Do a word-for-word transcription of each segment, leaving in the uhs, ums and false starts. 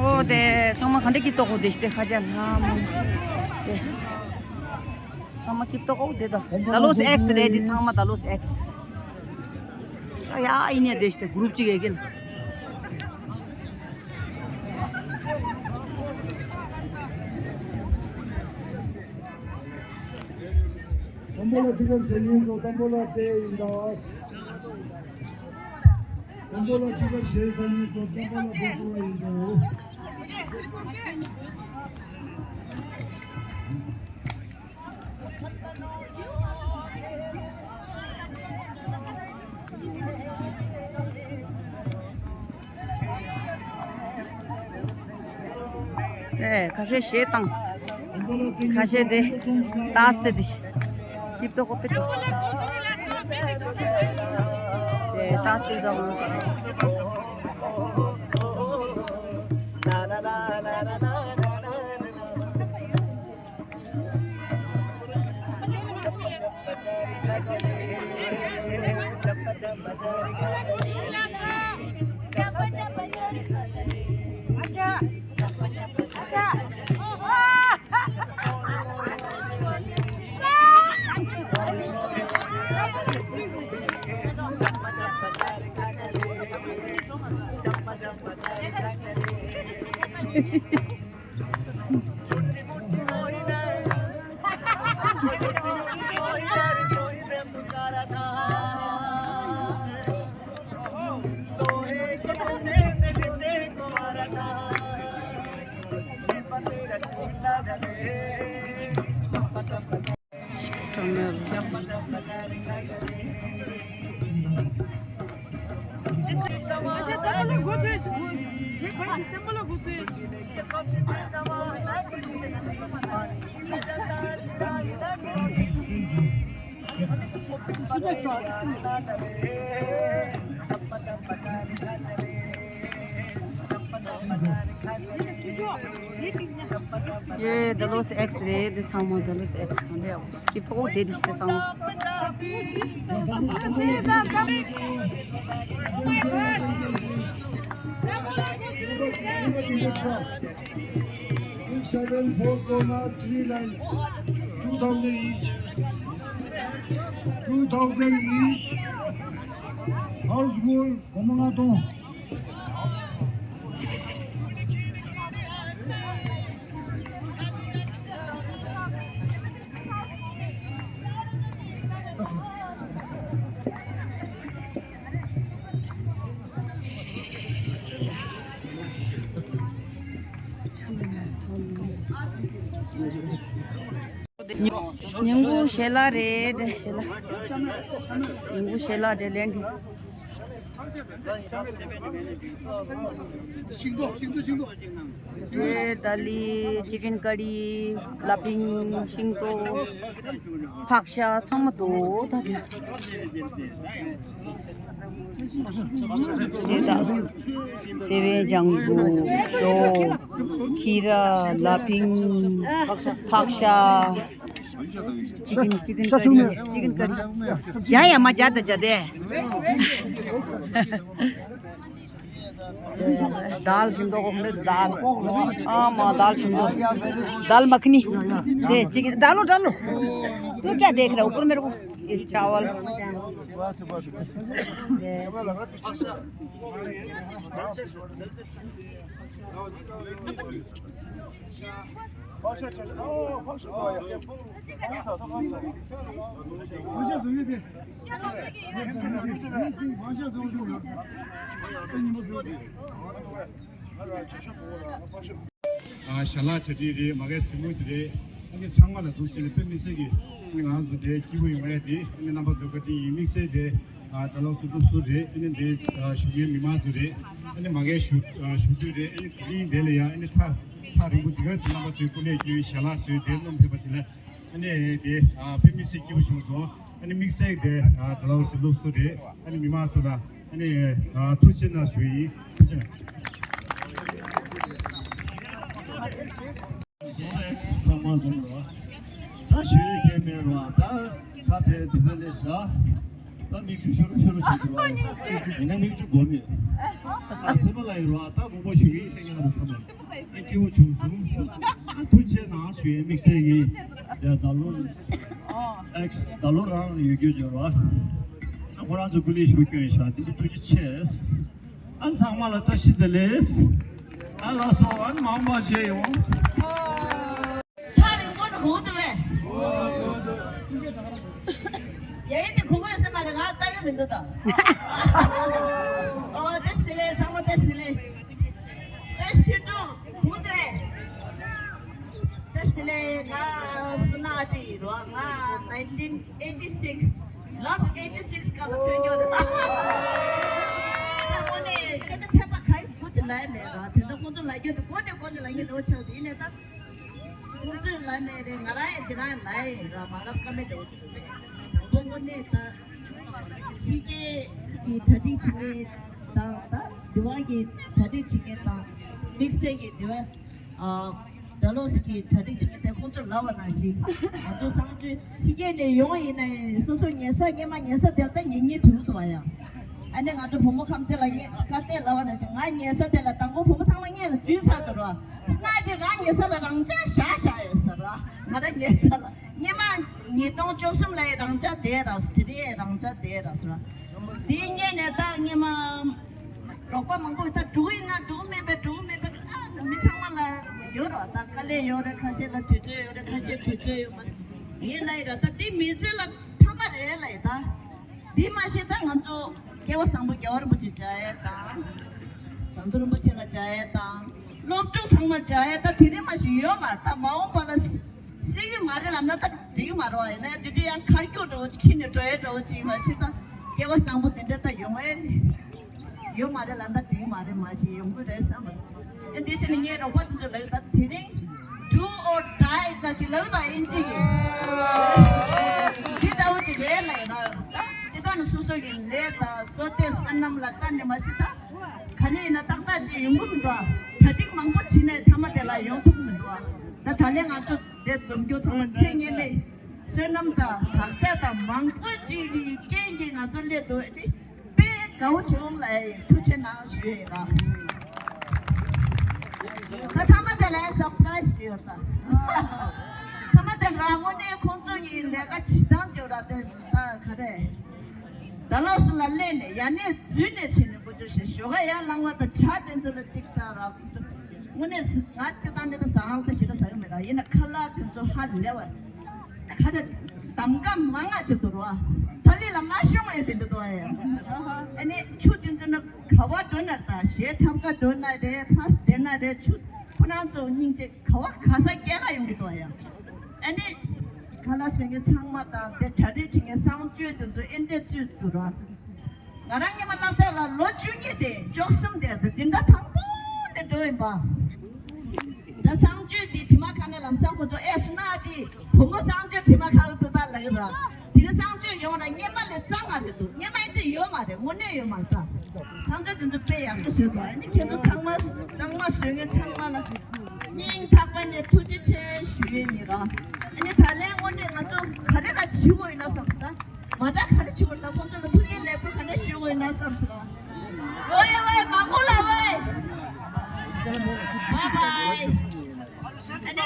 ཨོ་དེ་ཚང་མ་ག་འདྲ་སྐྱིད་ཏོག་གོ་དེ་ཤི་དེ་ཁ་ཆ་ལྷ་མོ། དེ་ཚང་མ་སྐྱིད་ཏོག་གོ་དེ་དང་ད་ལོ་སི་ཨེགས་རེད། དེ་ཚང་མ་ད་ལོ་སི་ཨེགས། ཡ་ཡིན་ཡ་དེ་ཤི་དེ་གུ་རུབ་ཅིག་ཡེ་གིན། ཏམ་བོ་ལ་ཏི་ཀར་ཟེར་ཡིན་འགྲོ། ཏམ་བོ་ལ་དེ་ཡིན་འགྲོ། ཏམ་བོ་ལ་ཏི་ཀར་ཟེར་ཡིན་འགྲོ། ཏམ་བོ་ལ་བོ་ཀོ་ཡིན་འགྲོ། ཨེ་ཁ་ཤས་གཞས་བཏང་། ཁ་ཤས་དེ་ཏཱ་སི་དེ་ཀིབ་ཏོ་ཀོ་པི་ཏོ། ཨེ་ཏཱ་སི་དང་། ཡེ་ད་ལོ་སི་ཨེགས་རེད། འདི་ཚང་མ་ད་ལོ་སི་ཨེགས་གང་འདྲ་ཡག་པོ་སྐྱིད་པོ་དེ་འདི་ཤི་དེ་ཚང་མ། Seven, four corner, three lines, two thousand each. Two thousand each. House goal, སྒོར་མོ་ལྔ་སྟོང་། ཉིན་གུང་ཞལ་ལག་རེད། ཞལ་ལག་ཉིན་གུང་ཞལ་ལག་རེད། ལེན་གི། རེད། ད་ལི་ཅི་ཀན་ཀ་རི། ལ་ཕིང་། ཤིང་ཏོག་ཕག་ཤ་ཚང་མ་འདུག་ད་དེ། དེ་དག་སེ་བན། ལྗང་གུ། ཞོ། ཁི་ར། ལ་ཕིང་། ཕག་ཤ། ཅི་ཀན། ཅི་ཀན་ཀ་རི། ཅི་ཀན་ཀ་རི། ཡ་ཡ་མ་བརྒྱ་དང་བརྒྱ་དེ། دال ཞིམ་མདོག་ཁོག་ནས་دال། ཨ་མ་دال ཞིམ་མདོག دال مکھنی དེ་ཅི་ཀན། ད་ལོ་ད་ལོ། तू क्या देख रहा है ऊपर मेरे को? ये चावल। ཞལ་ལག་གྲ་སྒྲིག་རེད། མ་གའི་གཟིགས་མོ་ཞིག་རེད། ཨ་ནི་ཚང་མ་ལ་འདུག་བྱས་ནས་དཔེ་མི་སྲིད་ཀྱི་ཨ་ནི་ང་ཚོ་དེ་སྐྱིད་པོ་ཡོང་ཡ་དེ་ཨ་ནི་རྣམ་པ་ཚོ་བཀའ་དྲིན་ཡིན། དམིགས་བསལ་དེ་ཨ་ད་ལོ་སུ་སློབ་ཟུར་རེད། ཨ་ནི་འདི་ཨ་ཞུགས་མཁན་མི་མང་ཚོ་རེད། ཨ་ནི་མ་གའི་ཞུ་ཨ་ཞུ་དུས་རེད། ཨ་ནི་དེ་རིང་དེ་ལ་ཡ་ཨ་ནི་ཐག་ཐག་རིང་པོ་དེ་ག་ཚོད་རྣམ་པ་ཚོའི་སྐུ་ལས་སྐྱེ་བའི་ཞལ་ལག་བཟོས་དེ་སྣུམ་ཕེབས་པ་དེ་ལ། ཨ་ནི་དེ་ཨ་དཔེ་མི་སྲིད་སྐྱིད་པོ་བྱུང་སོང་། ཨ་ནི་དམིགས་བསལ་དེ་ཨ་ད་ལོ་སུ་སློབ་ཟུར་རེད། ཨ་ནི་མི་མང་ཚོ་ལ་ཨ་ནི་ཨ་ཐུགས་རྗེ་གནང་ཞུ་ཡིན། ཐུགས་རྗེ་གནང་། ཚང་མ་འཛོམས་རོགས། ད་ཞུ་ཡས་མཁན་མེད་རོགས། ད་ད་དེ་དེ་ཚོ་ལས་བཞག་ད་མིག་ཆུ་ཤོར་ཤོར་བྱེད་ཀྱི་རོགས། ཡིན་ན་མིག་ཆུ་སྒོམ་མེད། ད་ཚེ་མ་ལ་ཡིན་རོགས། ད་དགོངས་པ་ཞུ་གི་ཡིན། ལྷན་རྒྱས་རྣམ་པ་ཚང་མ། སྐྱིད་པོ་བྱུང་སོང་། ཐུགས་རྗེ་གནང་ཞུ་ཡས། དམིགས་བསལ་གྱིས་ཡ་ད་ལོ་ཨེགས་ད་ལོ་རང་ཡོད་རྒྱུ་འབྱོར་བ། ཁོ་རང་ཚོ་སྐུ་ལས་ཞུ་སྐྱོན་ཤག་དེ་ཚོ་ཐུགས་རྗེ་ཆེ། ཨ་ཚང་མ་ལ་བཀྲ་ཤིས་བདེ་ལེགས། ཨ་ལགས་སོ། ཨ་མང་པ་བྱས་ཡོང་། ཐག་རིང་པོ་ནས་ཧུ་དུ་བས། ཡ་ཡིན་དེ་གོ་གོ་ཡོད་སེ་མ་རེད། ང་ལྟ་གི་མི་འདུག་ད། ཨོ་བཀྲ་ཤིས་བདེ་ལེགས། ཚང་མ་བཀྲ་ཤིས་བདེ་ལེགས། བཀྲ་ཤིས་ཐུབ་དྲུག་ཧུ་དུ་བས། བཀྲ་ཤིས་བདེ་ལེགས། ང་སུ་ན་ཨ་ཏི་ཡིན་རོ། ང་nineteen eighty six, last eighty six སྐབས་ལ་ཐོན་མྱོང་རེད། ད་དངོས་གནས་སྐད་ཆ་ཐེབས་པ་ག་ཡི་བུ་ཅི་ལ་ཡི་མེད་ར། དེ་འདྲ་ཁོང་ཚོ་ལ་རྒྱུ་དེ་གོ་ནས་གོ་ནས་ལ་ངས་འགྲོ་ཆགས་དེ་ཡིན་ནས་ད། ཁོང་ཚོས་ལ་ནས་རེད། ང་རང་ཡི་དེ་རང་ལ་ཡི་ར་མ་ལབ་ཀ་མེད་འགྲོ། དང་པོ་དངོས་གནས་ད་ཕྱི་རྒྱལ་གྱི་གྲ་སྒྲིག་བྱེད་མཁན་དང་ད་འདི་བ་གི་གྲ་སྒྲིག་བྱེད་མཁན་དང་དམིགས་བསལ་གྱི་འདི་བ། ཨ། ཌ་ལོ་སི་གི་གྲ་སྒྲིག་བྱེད་མཁན་དེ་ཁོང་ཚོར་ལབ་པ་ནང་བཞིན་ང་ཚོ་གསང་སྤྱོད་ཕྱི་རྒྱལ་ནས་ཡོང་ཡིན་ནའི་སོ་སོ་ཉལ་ས་སྔས་མ་ཉལ་ས་དེར་ད་ཉལ་ཉལ་ཐུབ་ཐུབ་པ་ཡ། ཨ་ནི་ང་ཚོ་བུ་མོ་ཁམས་ཚན་ལ་ངས་བཀའ་བསྟན་ལབ་པ་ནང་བཞིན་ང་ཉལ་ས་དེ་ལ་དང་པོ་བུ་མོ་ཚང་མ་སྔས་ལ་འཛུལ་ཚར་འདུག་ར། སྣ་དེ་རང་ཉལ་ས་ལ་རང་འཇགས་བཞག་བཞག་ཡོད་ས་ར། ང་རང་ཉལ་ས་ལ་སྔས་མ་ཉིས་སྟོང་བཅུ་གསུམ་ལ་ཡི་རང་འཇགས་བསྡད་ར། དེ་རིང་ཡི་རང་འཇགས་བསྡད་ར་ས་ར། དེའི་སྔས་ནས་ད་སྔས་མ། རོགས་པ་མང་པོ་ད་འགྲོ་གི་ཡིན་ན་འགྲོ་གི་མེད་པས། འགྲོ་གི་མེད་པས། ཨ། མི་ཚང་མ་ལ་ཡོད་རོགས། ད་དཀའ་ལས་ཡོད་རེད། ཁ་ཤས་ལ་དུས་ཚོད་ཡོད་རེད། ཁ་ཤས་དུས་ཚོད་ཡོད་མ་རེད། ཡིན་ལ་ཡིན་ར། ད་འདི་མི་ཚེ་ལ་ཐོག་མ་རེད་ལ་ཡིན་ད། འདི་མ་ཤེས་ད་ང་ཚོ་སྐལ་བ་བཟང་པོ་རྒྱལ་བ་རིན་པོ་ཆེ་མཇལ་ཡས་དང་། ཟམ་གདོང་རིན་པོ་ཆེ་ལ་མཇལ་ཡས་དང་། སློབ་ཕྲུག་ཚང་མ་མཇལ་ཡས་ད་དེ་རིང་མ་ཤེས་ཡོད་མ་རེད། ད་མ་འོངས་པ་ལ། སྲིད་ཀྱི་མ་རེད་ལབ་ན་ད་འགྲིག་གི་མ་རེད་བ། ཡིན་ན་དེ་དུས་ཡང་ཁར་སྐྱོ་འདྲ་བོ་ཅིག་ཁྱེར་ནས་འགྲོ་ཡས་འདྲ་བོ་ཅིག་མ་ཤེས་ད། སྐལ་བ་བཟང་པོ་དེ་འདྲ་ད་ཡོང་ཨེ་ཡོད་མ་རེད་ལབ་ན་འགྲིག་གི་མ་རེད། མ་ཤེས་ཡོང་གི་རེད་བསམ་པ། ཨེ་འདི་ཕྱིར་ནས་ངའི་རོགས་པ་དེ་ཚོ་ལབ་ད་དེ་རིང་do or die ད་ཅིག་ལབ་ད་ཨིན་ཇི་གི་འདི་འདྲ་བོ་ཅིག་རེད་ལབ་ཡིན་ན། ད་ཅི་ད་ནི་སོ་སོ་ཡི་ལས་དང་བསོད་བདེ་བསོད་ནམས་ལ་ལྟ་ནས་མ་ཤེས་ད། ག་ནས་ཡིན་ན་ཏག་ཏག་ཅིག་ཡོང་གི་མི་འདུག་ཨ། གྲ་སྒྲིག་མང་པོ་བྱས་ནས་མཐའ་མ་དེ་ལ་ཡོང་ཐུབ་ཀྱི་མི་འདུག་ཨ། ད་ད་ལན་ང་ཚོ་དེ་འཛོམས་རྒྱུ་ཚང་མ་ཚེ་སྔོན་མའི་བསོད་ནམས་དང་བག་ཆགས་དང་མང་པོ་ཅིག་གི་རྐྱེན་གྱིས་ང་ཚོ་སླེབས་འདུག་ཨ། དེ་དཔེ་དགའ་བོ་བྱུང་ལ་ཐུགས་རྗེ་གནང་ཞུ་ཡས་ཡིན་ར། ད་མཐའ་མ་དེ་ལ་སར་པ་རའི་ཛི་ཡོད་ད། མཐའ་མ་དེ་ལ་དངོས་གནས་ཁོང་ཚོ་ཡི་ལས་ཀ་བྱེད་སྟངས་བྱེད་ར་དེ་ད་ག་རེ། ད་ལོགས་སུ་ལ་སླེབས་ནས་ཡར་ནས་འཛུལ་ནས་བྱས་ནས་འགོ་བརྗོད་བྱས། ཞོགས་ཀ་ཡར་ལངས་པ་དང་ཇ་དེ་ཚོ་ལ་གཅིག་བཏང་ར། དངོས་གནས་ང་སྤྱི་བཏང་འདི་ལ་ཟ་ཧང་ད་ཞེ་དྲག་ཟ་གི་མེད་ར། ཡིན་ན་ཁ་ལག་དེ་ཚོ་ཧ་ལས་པ། ཁ་ལག་གདམ་ག་མང་ང་ཅིག་འདུག་ར། ཐ་ལི་ལ་མ་ཤོང་ཡོད་དེ་འདུག་ཨེ། ཨ་ནི་ཆུ་དེ་ཚོ་ན་ག་བ་འགྲོ་ན་ད་གཞས་འཁྲབ་ག་འགྲོ་ན་རེད། ཕ་སི་བསྡད་ན་རེད། ཆུ་ཁོ་རང་ཚོ་སྙིང་རྗེ། ག་བ་ག་ས་སྐྱེལ་ག་ཡོང་གི་འདུག་ཡ། ཨ་ནི་ཁ་ལག་ཟ་མཁན་ཚང་མ་དང་དེ་གྲ་སྒྲིག་བྱེད་མཁན་གསང་སྤྱོད་དེ་ཚོ་ཨེ་འདྲས་བཙུད་འདུག་ར། ང་རང་སྔོན་མ་སློབ་གྲྭ་ལ་ལོ་བཅུ་གཉིས་དེ་བཅུ་གསུམ་དེ་དེ་འཛིན་གྲྭ་དང་པོ་དེ་འགྲོ་ཡིན་པ། ད་གསང་སྤྱོད་དེ་དྲི་མ་ཁ་ནས་ལམ་སང་ཁོ་ཚོ་ཨེ་སུ་ན་དེ་བུ་མོ་གསང་སྤྱོད་དྲི་མ་ཁ་ལ་འདུག་ད་ལ་ཡིན་ར། དེ་རིང་གསང་སྤྱོད་ཡོང་ར་སྔོན་མ་ལས་གཙང་ང་རེད་འདུག་སྔོན་མ་ཡིན་དེ་ཡོད་མ་རེད། དངོས་གནས་ཡོད་མ་རེད་ད། གསང་སྤྱོད་དེ་ཚོ་དཔེ་ཡག་པོ་བཟོས་འདུག་ཨ་ནི་ཁྱེད་ཚོ་ཚང་མ་གཙང་མ་བཟོས་མཁན་ཚང་མ་ལ་སྙིང་ཐག་པ་ནས་ཐུགས་རྗེ་ཆེ་ཞུ་ཡས་ཡིན་ར། ཨ་ནི་ད་ལན་དངོས་གནས་ང་ཚོ་ག་རེ་ལ་བྱེད་དགོས་ཡིན་ན་བསམ་ད། མ་ད་ག་རེ་བྱེད་དགོས་ད་ཁོང་ཚོ་ལ་ཐུགས་རྗེ་ལེགས་པོ་ག་རེ་ཞུ་དགོས་ཡིན་ན་བསམ་སོང་། ཝེ་ཝེ་མ་མོ་ལ་ཝེ། བཱའི་བཱའི། ཨ་ནི་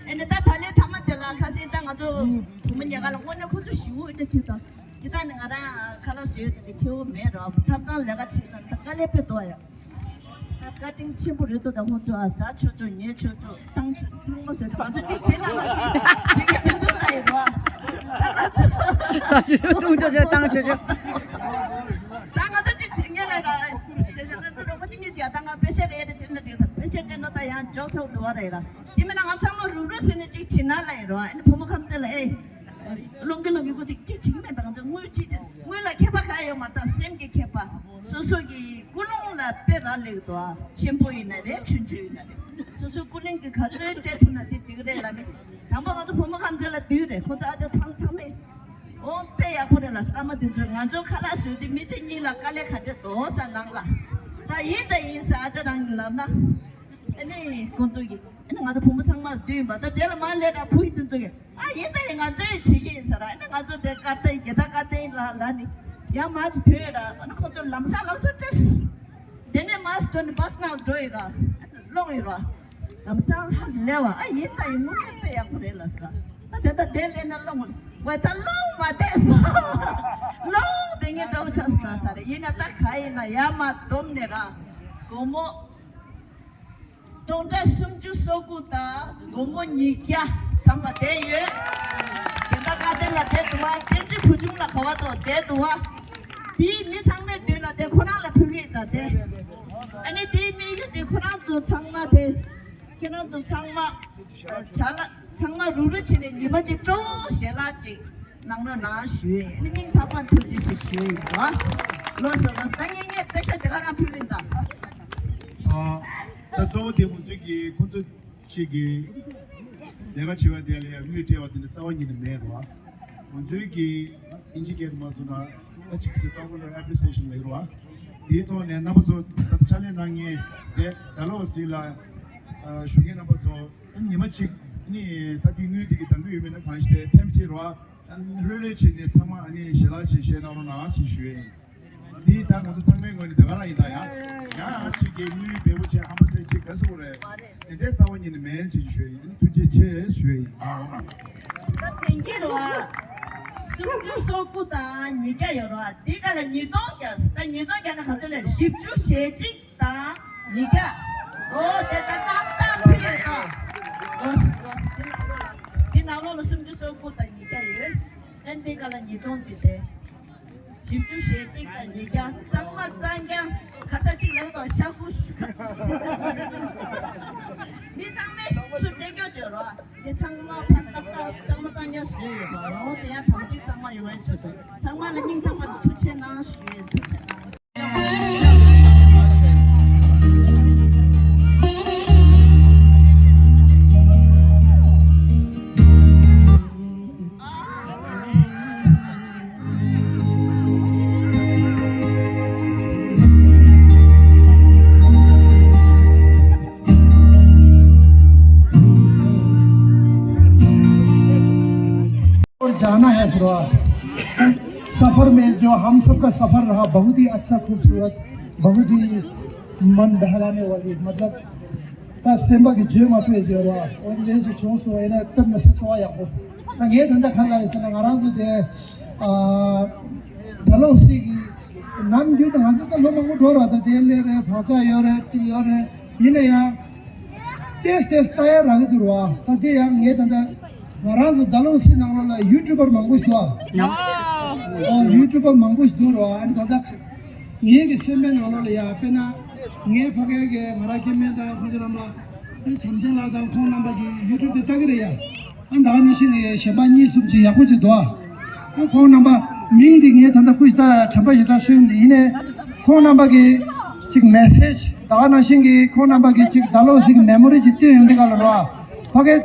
ཨ་ནི་ད་ད་ལན་མཐའ་མ་དེ་ལ་ཁ་སང་ད་ང་ཚོ་བུ་མོ་ཉལ་ཁ་ལ་དངོས་གནས་ཁོ་ཚོ་ཞི་བོ་ཨེ་འདྲ་བྱེད་དང་། ཇི་ལྟར་ནི་ང་རང་ཁ་ལག་བཟོས་ཏེ་ཁྱེའུ་མེད་རོགས་ཐབ་ཚང་ལས་ཀ་བྱེད་ན་ད་དཀའ་ལས་དཔེ་འདུག་ཡ། ད་བཀའ་དྲིན་ཆེན་པོ་རེད་འདུག་ད་ཁོང་ཚོ་ཨ་ཟ་ཆོག་ཆོག་ཉལ་ཆོག་ཆོག་བཏང་ཆོག་ཆོག་ཚང་མ་བཟོས་ཏེ་ང་ཚོ་གཅིག་བྱེད་ན་མ་ཤེས་བྱེད་ཀྱི་མི་འདུག་ལ་ཡིན་རོགས། ཟ་ཆོག་ཆོག་བཏུང་ཆོག་ཆོག་བཏང་ཆོག་ཆོག་ད་ང་ཚོ་གཅིག་བྱེད་ངེས་ལ་ར། དེ་ང་ཚོ་རོགས་པ་གཅིག་གཉིས་ཀྱིས་ད་ང་པེ་ཤ་རེད་དེ་བྱེད་ན་འགྲིག་ད་པེ་ཤ་སྤྲད་ན་ད་ཡང་འཇོག་ཆོག་འདུག་བ་རེད་ར། དེ་མིན་ན་ང་ཚང་མ་རུབ་རུབ་ཟེར་ནས་གཅིག་བྱེད་ན་ལ་ཡིན་རོགས། ཨ་ནི་བུ་མོ་ཁམས་ཚན་ལ་ཨེ། རླུང་གི་རླུང་གི་ཀུ་ཅིག་ཅིག་བྱེད་ཀྱི་མེད་པ། ང་ཚོ་དངུལ་ཅིག་དངུལ་ལ་ཁྱད་པར་གང་ཡང་ཡོད་མ་རེད། སེམས་ཀྱི་ཁྱད་པར། སོ་སོ་གི་ཀུན་སློང་ལ་དཔེ་རག་ལས་ཀྱི་འདུག་ཨ། ཆེན་པོ་ཡིན་ན་རེད། ཆུང་ཆུང་ཡིན་ན་རེད། སོ་སོའི་ཀུན་སློང་གི་ག་ཚོད་སྤྲད་ཐུབ་ན་དེ་འགྲིག་གི་རེད་ལབ་ནས། དང་པོ་ང་ཚོ་བུ་མོ་ཁམས་ཚན་ལ་བསྡུས་རེད། ཁོ་ཚོ་ཨ་ཅག་ཚང་ཚང་མས་ཨོ་དཔེ་ཡག་པོ་རེད་ལ། སྐར་མ་དེ་ཚོས་ང་ཚོ་ཁ་ལག་བཟོས་ཏེ་མི་ཚེ་གཉིས་ལ་དཀའ་ལས་ག་འདྲ་འདུག་ཟེར་ནང་ལ། ད་ཡིན་ད་ཡིན་ཟེར་ཨ་ཅག་རང་གིས་ལབ་ན། ཨ་ནི་ཁོང་ཚོ་གིས་ཨ་ནི་ང་ཚོ་བུ་མོ་ཚང་མ་བསྡུས་ཡིན་པ། ད་རྗེས་ལ་མར་སླེབས་དང་བུ་ཡིན་དེ་ཚོ་གིས། ཨ་ཡིན་ད་ཡིན་ང་ཚོ་ཡི་བྱེད་ཀྱི་ཡིན་ཟེར། ཨ་ནི་ང་ཚོ་དེ་ཀར་ཏེ་རྒྱལ་དར་ཀར་ཏེ་ལ་ལ་ནི་ཡང་མར་ཅིག་ཐོན་ཡོད་ར། ཨ་ནི་ཁོ་ཚོ་ལམ་སང་ལམ་སང་སྤྲད། དེ་ནས་མར་ཅིག་ཐོན་ནས་བཱ་སི་ནང་འགྲོ་ཡོད་ར། སློང་ཡོད་ར། ལམ་སང་ཧ་ལས་བ་ཨ་ཡིན་ད་ཡིན་ངོ་མ་དཔེ་ཡག་པོ་རེད་ལ་ཟེར། ད་དེ་ད་དེ་ལས་ན་སློང་ངོ་ད་སློང་མ་བསྡད་སོ། སློང་དེ་ངས་འདྲ་བོ་ཆགས་སོང་ད་ས་རེད། ཡིན་ན་ད་ག་ཡིན་ན་ཡ་མ་སྡོམ་ནས་ར་སྒོར་མོ་སྟོང་ཕྲག་སུམ་ཅུ་སོ་དགུ་དང་སྒོར་མོ་ཉིས་བརྒྱ་ཐམ་པ་དེ་ཡོད། དེ་ད་བཀའ་དྲིན་ལ་དེ་འདུག་བ། བསྟན་འཛིན་བུ་ཆུང་ལ་ག་བ་དོ་དེ་འདུག་བ། དེའི་མི་ཚང་མའི་མདུན་ལ་དེ་ཁོ་རང་ལ་ཕུལ་གི་ཡིན་ད་དེ། ཨ་ནི་དེའི་དམིགས་ཡུལ་དེ་ཁོ་རང་ཚོ་ཚང་མ་དེ། ཁྱེད་རང་ཚོ་ཚང་མ་བྱ་ལ་ཚང་མ་རུབ་རུབ་བྱས་ནས་ཉི་མ་གཅིག་སྤྲོ་བོ་ཞལ་ལག་ཅིག་གནང་རོགས་གནང་ཞུ་ཡས་ཡིན། སྙིང་ཐག་པ་ནས་ཐུགས་རྗེ་ཆེ་ཞུ་ཡས་ཡིན་པ། ལོ་སོ་ལོ་ད་ངེད་ངེད་པེ་ཤ་དེ་ག་རང་ཕུལ་ཡིན་ད། ཨ། ད་གཙོ་བོ་དེ་ང་ཚོའི་གི་ཁོང་ཚོ་གཅིག་གི་ལས་ཀ་བྱེད་པ་དེ་ལ་ཡང་དངུལ་སྤྲད་པ་དེ་འདྲ་རྩ་བ་ཉིད་ནས་མེད་རོ། ང་ཚོའི་གི་ཨིན་ཇི་སྐད་དུ་མ་སོང་ན་ཨ་ཅིག་ཚོས་ཏག་ཏག་ཨེ་པི་རི་སི་ཨེ་ཤན་ལབ་རོ། དེའི་ཐོག་ནས་རྣམ་པ་ཚོ་ད་ཕྱག་ལས་གནང་མཁན་དེ་ད་ལོ་སི་ལ་ཞུགས་མཁན་རྣམ་པ་ཚོ་ཉི་མ་གཅིག་ནི་ད་དེ་དངུལ་དེ་གི་གདམ་གི་ཡོད་མེད་ན་གང་ཤེས། ཐེམ་ཅིག་རོ། ལྷོད་ལྷོད་བྱས་ནས་ཚང་མ་ཨ་ནི་ཞལ་ལག་ཅིག་བཞེས་གནང་རོགས་གནང་ཞེས་ཞུ་ཡས་ཡིན། འདི་ད་ང་ཚོ་ཚང་མའི་ངོས་ནས་ད་ག་རང་ཡིན་ད་ཡ། ཡང་ཨ་ཅིག་གིས་དངུལ་འབེལ་པོ་བྱས་ཧམ་པ་བྱས་ཅིག་ག་ཟེར་དགོས་རེད། དེ་འདྲའི་རྩ་བ་ཉིད་ནས་མེད་ཅེས་ཞུ་ཡས་ཡིན། ཐུགས་རྗེ་ཆེ་ཞུ་ཡས་ཡིན། ད་དེང་གི་རོ། སུམ་ཅུ་སོ་དགུ་དང་ཉིས་བརྒྱ་ཡོད་རོ། འདི་ག་ལ་ཉིས་སྟོང་བརྒྱ། ད་ཉིས་སྟོང་བརྒྱ་ན་ག་ཚོད་ལས་བཞི་བཅུ་ཞེ་གཅིག་དང་ཉིས་བརྒྱ། ཨོ་དེ་ད་ཏག་ཏག་ཕུལ་ཡོད་ད། འདི་ནང་ལོགས་ལ་སུམ་ཅུ་སོ་དགུ་དང་ཉིས་བརྒྱ་ཡོད། ཨན་འདི་ག་ལ་ཉིས་སྟོང་ཅིག་དེ། བཞི་བཅུ་ཞེ་གཅིག་དང་ཉིས་བརྒྱ་གཙང་མ་གཙང་རྐྱང་ག་ས་གཅིག་ལ་ཡོད་དོ་ཤ་ཁུ་ཤུ་ཁ། མི་ཚང་མས་ཤུགས་སུ་སྤྲད་རྒྱུ་བརྗོད་རོགས། འདི་ཚང་མ་ཕར་ཏག་ཏག་གཙང་མ་གཙང་རྐྱང་བཟོས་ཡོད་པ་རོ། དེ་ཡང་དམ་ཚིག་གཙང་མ་ཡོང་བའི་ཆེད་དུ་ཚང་མ་ལ་སྙིང་ཐག་པ་ནས་ཐུགས་རྗེ་གནང་ཞུ་ཡས། ཐུགས་རྗེ་གནང་། और जाना है थोड़ा। सफर में जो हम सबका सफर रहा, बहुत ही अच्छा, खूबसूरत, बहुत ही मन बहलाने वाली, मतलब, ད་སེམས་པ་གི་བརྗོད་མ་ཐུབ་པའི་བརྗོད་ར། འོ་དེ་འདྲ་ཞིག་བྱུང་སོང་། ཡིན་ན་སྟབས་མི་སྲིད་ཚོར་བ་ཡག་པོ། ད་ངས་ད་ལྟ་ག་ལ་ཡིན་ཟེར་ན་ང་རང་ཚོ་དེ་ཨ་ད་ལོ་སི་གི་ནམ་རྒྱུན་དུ་ང་ཚོ་ད་ལོ་མང་པོ་འགྲོ་ར། ད་དེ་སླེབས་རེད། བག་ཆགས་ཡོད་རེད། དེ་ཡོད་རེད། ཡིན་ན་ཡང་ཏེས་ཏེས་ལྟ་ཡ་རག་གི་འདུག་ར། ད་དེ་ཡང་ངས་ད་ལྟ་ང་རང་ཚོ་ད་ལོ་སི་ནང་ལོགས་ལ་ཡུ་ཊུ་བར་མང་པོ་ཞིག་འདུག་ཨ། ཨོ་ཡུ་ཊུ་བར་མང་པོ་ཞིག་འདུག་ར། ཨ་ནི་ད་ལྟ་ངའི་གི་སེམས་པའི་ནང་ལོགས་ལ་ཡ་དཔེར་ན་ངའི་ཕ་གའི་གི་ང་རང་སྐྱེ་དམན་དང་ཁོང་ཚོ་རྣམ་པ་བྱམས་ཆེན་ལགས་དང་ཁོང་རྣམ་པ་གི་ཡུ་ཊུབ་དེ་ལྟ་གི་རེད་ཡ། ཨ་ད་ག་ནང་བཞིན་གི་གཞན་པ་གཉིས་གསུམ་ཅིག་ཡག་པོ་ཅིག་འདུག་ཨ། ཨ་ཁོང་རྣམ་པ་མིང་དེ་ངས་ད་ལྟ་སྐུ་ཞིག་ད་དྲན་པ་ཡོད་ད་སོན་ཡིན་ནས་ཁོང་རྣམ་པ་གི་ཅིག་མེ་སེཇ་ད་ག་ནང་བཞིན་གི་ཁོང་རྣམ་པ་གི་ཅིག་ད་ལོ་ཞིག་མེ་མོ་རི་ཅིག་བཏོན་ཡོང་དུས་ག་ལ་རོ་ཨ། ཕ་གི་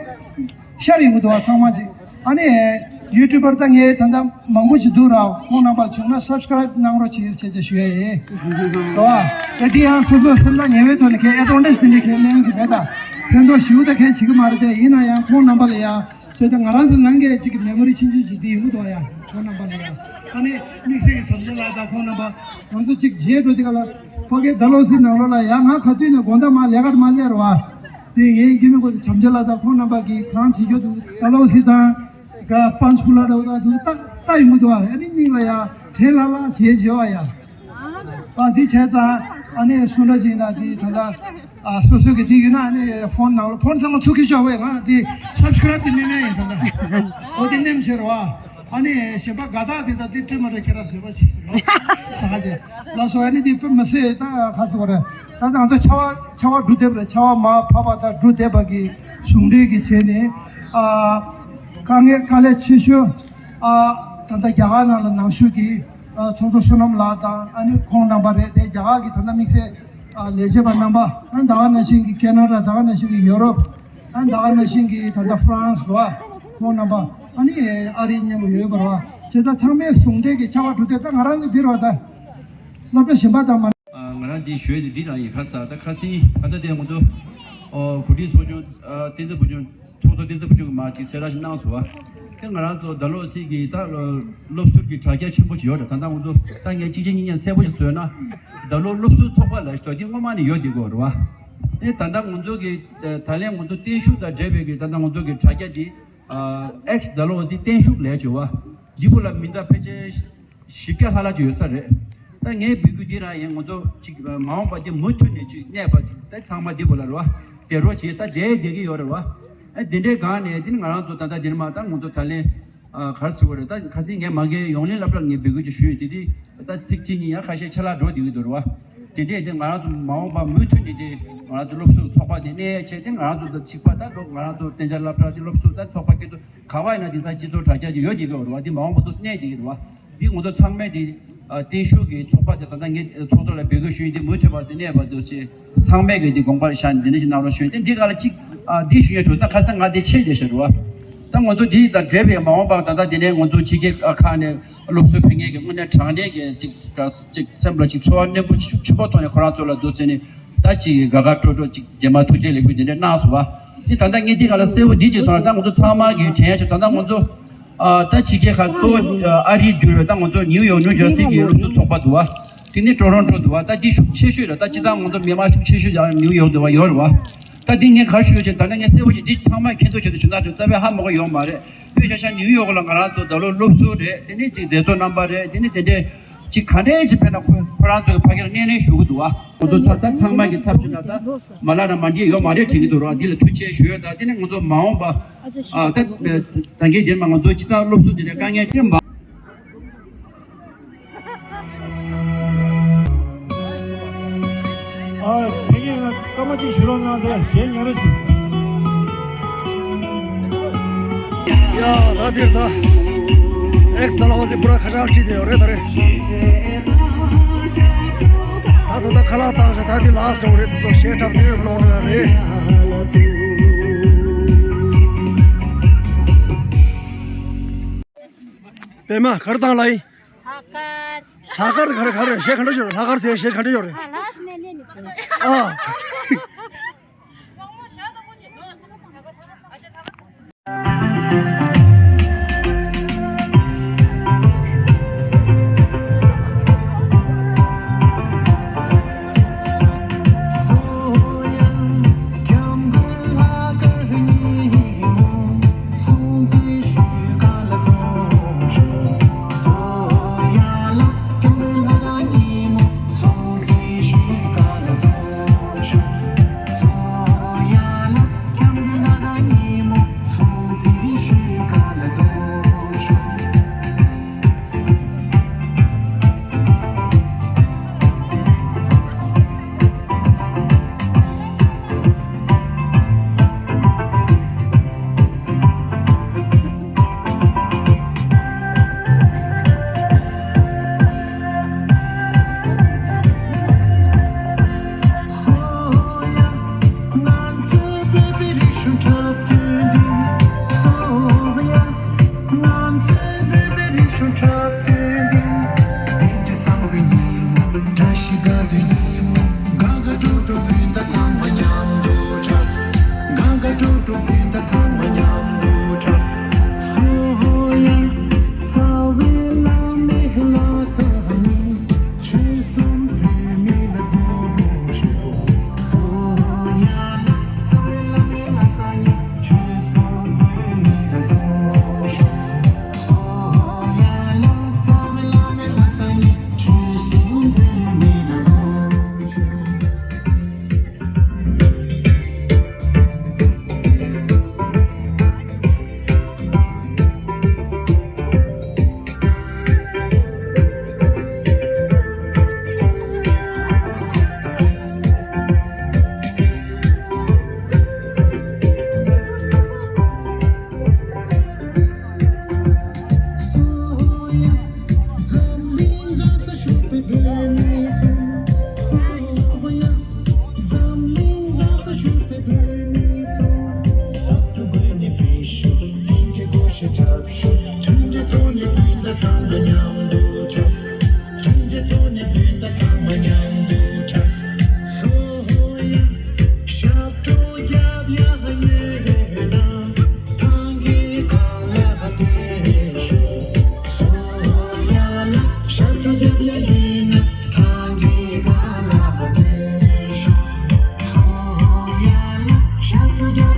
ཤར་ཡོང་གི་འདུག་བ། ཚང་མ་ཅིག་ཨ་ནི་ཡུ་ཊུབ་པར་ད་ངས་ད་ལྟ་མང་པོ་ཅིག་འདུག་ར། ཁོང་རྣམ་པ་བྱུང་ན་སབ་སི་ཀ་རའིབ་གནང་རོགས་བྱེད་ཟེར་ཅེས་ཞུ་ཡ་ཡིན། རེད་བ། ད་འདི་ཡང་སོ་སོའི་སེམས་ཐག་ཉེ་བའི་ཐོག་ནས་ཁྱེད་ཨེ་ཌ་ཝན་ཊེ་ཇི་དེ་འདྲའི་ཁྱེད་གླེང་གི་མེད་ད། ཕན་ཐོགས་ཞེ་པོ་ད་ཁྱེད་བྱེད་ཀྱི་མ་རེད་དེ། ཡིན་ན་ཡང་ཁོང་རྣམ་པ་ལ་ཡང་ཁྱེད་ད་ང་རང་ཚོ་ནང་གི་ཅིག་གི་མེ་མོ་རི་ཆུང་ཆུང་ཞིག་འདི་ཡོང་གི་འདུག་ཡ། ཁོང་རྣམ་པ་ལ་ཡང་ཨ་ནི་དམིགས་བསལ་གྱི་བྱམས་ཆེན་ལགས་དང་ཁོང་རྣམ་པ་ང་ཚོ་ཅིག་མཇལ་འགྲོ་དུས་ག་ལ་ཕ་གིའི་ད་ལོ་སི་ནང་ལོགས་ལ་ཡང་ང་ག་དུས་ནས་དགོང་དག་མ་ལས་ཀར་མ་སླེབས་ར་བ། དེ་ངའི་རྒྱུ་མི་གོ་བྱམས་ཆེན་ལགས་དང་ཁོང་རྣམ་པ་གིས་གང་བྱེད་རྒྱུ་འདུག་ད་ལོ་སི་དང་ག་པན་ཆུ་ལ་ར་བ་འདུག་ལྟ་ལྟ་ཡོང་གི་འདུག་ཨ་ནི་སྙིང་ལ་ཡ་བྲེལ་ལྷག་ལྷག་བྱེད་བྱེད་བ་ཡ། ཨ་འདི་བྱས་ཙང་ཨ་ནི་སུ་འདྲ་ཅིག་ཡིན་ན་འདི་ད་ལྟ་ཨ་སོ་སོ་གི་འདི་ཡོད་ན་ཨ་ནི་ཕོན་ནང་ལ་ཕོན་ཚང་མ་ཚུགས་ཀྱི་ཆོག་པས། ང་འདི་སབ་སི་ཀ་རའིབ་འདི་མེད་མེད་ཡིན་ད་ལྟ་འོ་འདི་ནེམ་བྱེད་རོགས་ཨ། ཨ་ནི་གཞན་པ་དགའ་རྟགས་དེ་དང་དེ་སྤྲད་མ་སྤྲད་ཁྱེད་རང་བཟོས་པ་བྱེད་རོགས། ཟ་ཁ་བྱེད་ལ་སོ། ཨ་ནི་དེ་དཔེ་མི་སྲིད་ད་ག་ཟེར་བ་རེད། ད་ང་ཚོ་ཆར་པ་ཆར་པ་འབྲུ་འདེབས་རེད། ཆར་པ་མར་བབས་པ་དང་འབྲུ་འདེབས་པ་གི་ཟུང་འབྲེལ་གྱི་བྱས་ནས་ཨ་དཀའ་ངལ་དཀའ་ལས་ཆེ་ཤོས་ཨ་ད་ལྟ་རྒྱ་གར་ནང་ལ་ནང་ཆོས་ཀྱི་ཨ་ཚོགས་གཙོ་བསོད་ནམས་ལགས་དང་ཨ་ནི་ཁོང་རྣམ་པ་རེད་དེ། རྒྱ་གར་གྱི་ད་ལྟ་དམིགས་བསལ་ཨ་ལས་བྱེད་པ་རྣམ་པ་ཨ་ད་ག་ནང་བཞིན་གྱི་ཁེ་ན་ཌ། ད་ག་ནང་བཞིན་གྱི་ཡོ་རོབ། ཨ་ད་ག་ནང་བཞིན་གྱི་ད་ལྟ་ཧྥ་རན་སི་བ་ཁོང་རྣམ་པ་ཨ་ནི་ཨ་རིའི་མཉམ་པོ་ཡོད་པ་རེད་བ། བྱས་ཙང་ཚང་མའི་ཟུང་འབྲེལ་གྱི་ཆར་པ་འབྲུ་འདེབས། ད་ང་རང་ཚོ་འདི་རེད་བ། ད་སློབ་གྲྭ་གཞན་པ་དང་མ། ཨ་ང་རང་འདི་ཞུ་ཡས་དེ་འདི་རང་ཡིན། ཁ་ས་ད་ཁ་སང་ད་ལྟ་དེ་ང་ཚོ་ཨོ་གོ་སྒྲིག་ཚོགས་ཆུང་ཨ་བསྟན་འཛིན་བུ་ཆུང་ཚོགས་གཙོ་བསྟན་འཛིན་བུ་ཆུང་གིས་མར་ཅིག་གསལ་བསྒྲགས་ཤིག་གནང་སོང་བ། དེ་ང་རང་ཚོ་ད་ལོ་སྲིད་ཀྱི་ད་སློབ་ཟུར་གྱི་དྲ་རྒྱ་ཆེན་པོ་ཞིག་ཡོད་རེད། ད་ལྟ་ང་ཚོ་ད་ངས་གཅིག་རྗེས་གཉིས་མཉམ་གསལ་པོ་ཞིག་བཟོས་ན་ད་ལོ་སློབ་ཟུར་ཚོགས་པ་ལ་ཞིག་དོ་དེ་སྔོན་མ་ནས་ཡོད་དེ་གོ་རེད་བ། དེ་ད་ལྟ་ང་ཚོ་གི་ད་ལན་ང་ཚོ་བརྟན་བཞུགས་དང་འབྲེལ་བའི་གི་ད་ལྟ་ང་ཚོ་གི་དྲ་རྒྱ་འདི་ཨེགས་ཌལ་ཨོ་ཟི་བརྟན་བཞུགས་ལས་བྱེད་པ་འདི་བོ་ལ་མི་འདྲ་ཕལ་ཆེར་བཞི་བརྒྱ་ལྷག་ལྷག་ཅིག་ཡོད་ས་རེད། ད་ངའི་འབོད་སྐུལ་འདི་རང་ཡིན། ང་ཚོ་ཅིག་མ་འོངས་པ་འདི་མུ་མཐུད་ནས་ཅིག་གནས་པ་ད་ཚང་མ་འདི་བོ་ལ་རེད་བ། བསྡད་རོགས་བྱེད། ད་བསྡད་བསྡད་ཀྱི་ཡོད་རེད་བ། ཨ་འདི་འདྲའི་སྒང་ནས་འདི་ནི་ང་རང་ཚོ་ད་ལྟ་འདི་ནི་མ་ད་ང་ཚོ་ད་ལན་ཨ་ག་རེ་ཟེར་དགོས་རེད། ད་ཁ་སང་ངས་མ་གིའི་ཡོང་ལེ་སློབ་གྲྭར་ངས་འབོད་སྐུལ་ཅིག་ཞུས་ཡོད། དེ་དུས་ད་ཚིག་གཅིག་གཉིས་ཡང་ཁ་ཤས་ཆད་ལྷག་འགྲོ་བསྡད་ཀྱི་འདུག་རེད་བ། དེ་འདྲས་དེ་ང་རང་ཚོ་མ་འོངས་པ་མུ་མཐུད་ནས་དེ་ང་རང་ཚོ་སློབ་ཟུར་ཚོགས་པ་དེ་གནས་ཡས་བྱས་ཏེ་ང་རང་ཚོ་ད་གཅིག་པ་ད་ང་རང་ཚོ་གཏན་འཇགས་སློབ་གྲྭ་དེ་སློབ་ཟུར་ད་ཚོགས་པ་སྐྱིད་སྡུག་ག་བ་ཡིན་ན་དེང་སང་སྤྱི་ཚོགས་དྲ་རྒྱ་དེ་ཡོད་བསྡད་ཀྱི་ཡོད་རེད་བ། དེ་མ་འོངས་པ་དུ་གནས་བསྡད་ཀྱི་རེད་བ། འདི་ང་ཚོ་ཚང་མས་དེ་ཨ་བརྟན་བཞུགས་ཀྱི་ཚོགས་པ་དེ་ད་ལྟ་ངས་ཚོགས་གཙོ་ལ་འབོད་སྐུལ་ཞུ་ཡིན། དེ་མུ་མཐུད་པར་དེ་གནས་པ་དུ་ཞེས་ཚང་མས་ཀྱི་དེ་དགོངས་པར་བཞག་ནས་དེ་འདྲ་ཞིག་གནང་རོགས་ཞུ་ཡིན། དེ་འདི་ག་ལ་གཅིག་ཨ་འདི་ཞུ་ཡ་འགྲོ་ད་ཁ་སང་ང་དེ་ཆད་བསྡད་ཤག་རེད་བ། ད་ང་ཚོ་འདི་དང་འབྲེལ་བའི་མ་འོངས་པར་ད་ལྟ་དེ་ནས་ང་ཚོ་ཕྱི་རྒྱལ་ཁག་ནས་སློབ་གསོ་ཕུལ་མཁན་གྱི་དངོས་གནས་དྲང་གནས་ཀྱི་ཅིག་ཅིག་སེམས་ལ་ཅིག་ཚོར་བ་སྣ་ཚོགས་ཆེན་པོ་ཐོག་ནས་ཁོ་རང་ཚོ་ལ་འདུག་ཟེར་ནས་ད་ཅིག་དགའ་དགའ་སྤྲོ་སྤྲོ་ཅིག་རྗེས་མ་ཐུགས་རྗེ་ལེགས་འབུལ་དེ་འདྲ་གནང་སོང་བ། དེ་ད་ལྟ་ངས་འདི་ག་ལ་གསལ་པོ་འདི་ཅིག་སོང་ལ་ད་ང་ཚོ་ཚང་མ་གིས་དྲན་ཡ་ཆེ། ད་ལྟ་ང་ཚོ་ཨ་ད་ཕྱི་རྒྱལ་ཁག་གཙོ་བོ་ཨ་རིའི་བརྒྱུད་པའི་ད་ང་ཚོ་ནིའུ་ཡོག་ནིའུ་ཇར་སི་གི་སློབ་ཕྲུག་ཚོགས་པ་འདུག་བ། དེ་ནས་ཀྲོ་རོན་ཀྲོ་འདུག་བ། ད་འདི་ཤུགས་ཆེ་ཤོས་རེད། ད་སྤྱི་བཏང་ང་ཚོ་མི་མང་ཤུགས་ཆེ་ཤོས་ཀྱང་ནིའུ་ཡོག་འདུག་བ་ཡོད་རེད་བ། ད་འདི་ངས་ག་རེ་ཞུ་ཡོད་ཅེ་ད་ནི་ངས་གསལ་པོ་ཞིག་འདི་ཚང་མ་མཁྱེན་ཐུབ་ཆེད་དུ་ཞུ་ན་ཆོག་རྩ་བའི་ཧ་མ་གོ་ཡོད་མ་རེད། དཔེ་ཆ་ཆ་ནིའུ་ཡོག་ལ་ང་རང་ཚོ་ད་ལོ་སློབ་ཟུར་རེད། དེ་ནས་ཅིག་མཛད་གཙོ་རྣམ་པ་རེད། དེ་ནས་དེ་འདྲས་ཅིག་ག་འདྲས་ཅིག་ཕེབས་ན་ཁོ་ཁོ་རང་ཚོའི་ཕ་གིར་སྣེ་ལེན་ཞུ་གི་འདུག་བ། ཁོ་ཚོ་ཚ་ད་ཚང་མ་གི་ཚབ་ཞུ་ན་ད་མ་ལ་ན་མ་འདྲིས་ཡོད་མ་རེད་དྲན་གི་འདུག་ར། འདི་ལ་ཐུགས་རྗེ་ཆེ་ཞུ་ཡོད། ད་དེ་ནས་ང་ཚོ་མ་འོངས་པ་ཨ་ད་ད་གིན་རྗེས་མ་ང་ཚོ་སྤྱི་བཏང་སློབ་ཟུར་དེ་འདྲས་དཀའ་ངལ་ཅི་མ། ཨ། དེ་གས་ང་སྐར་མ་གཅིག་ཞུ་རོགས་གནང་དེ་གཞས་ཉན་རོགས་ཞུ། ཡ་ད་དེར་ད་ཨེགས་ད་ལ་ཧོ་ཟི་པུ་ར་ཁ་ཤག་ཁྲིད་དེ་ཡོད་རེད་ད་རེད། ད་ད་ད་ཁ་ལག་བཏང་ཤག་ད་དེ་ལ་སི་ཊི་རེད་དེ་ཚོ་གཞས་འཁྲབ་དེ་ལོག་འགྲོ་ཡ་རེད། པད་མ་གར་བཏང་ལ་ཡིན། ལྷག་དཀར། ལྷག་དཀར་དེ་ག་རེ་ག་རེ་གཞས་ག་འདྲ་ཤོར་རེད། ལྷག་དཀར་ཟེར་གཞས་ག་འདྲ་ཤོར་རེད། ཨ།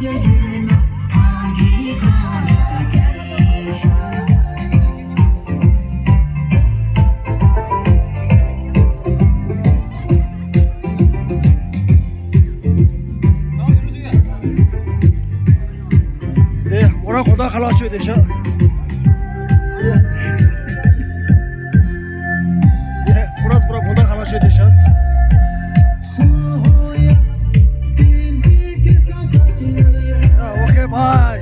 དེ་མོ་རང་གོ་ད་ཁ་ལག་ཆོས་དེ་ཤག་དེ་ཁོ་རང་ཚོ་མོ་རང་གོ་ད་ཁ་ལག་ཆོས་དེ་ཤག Okay, bye.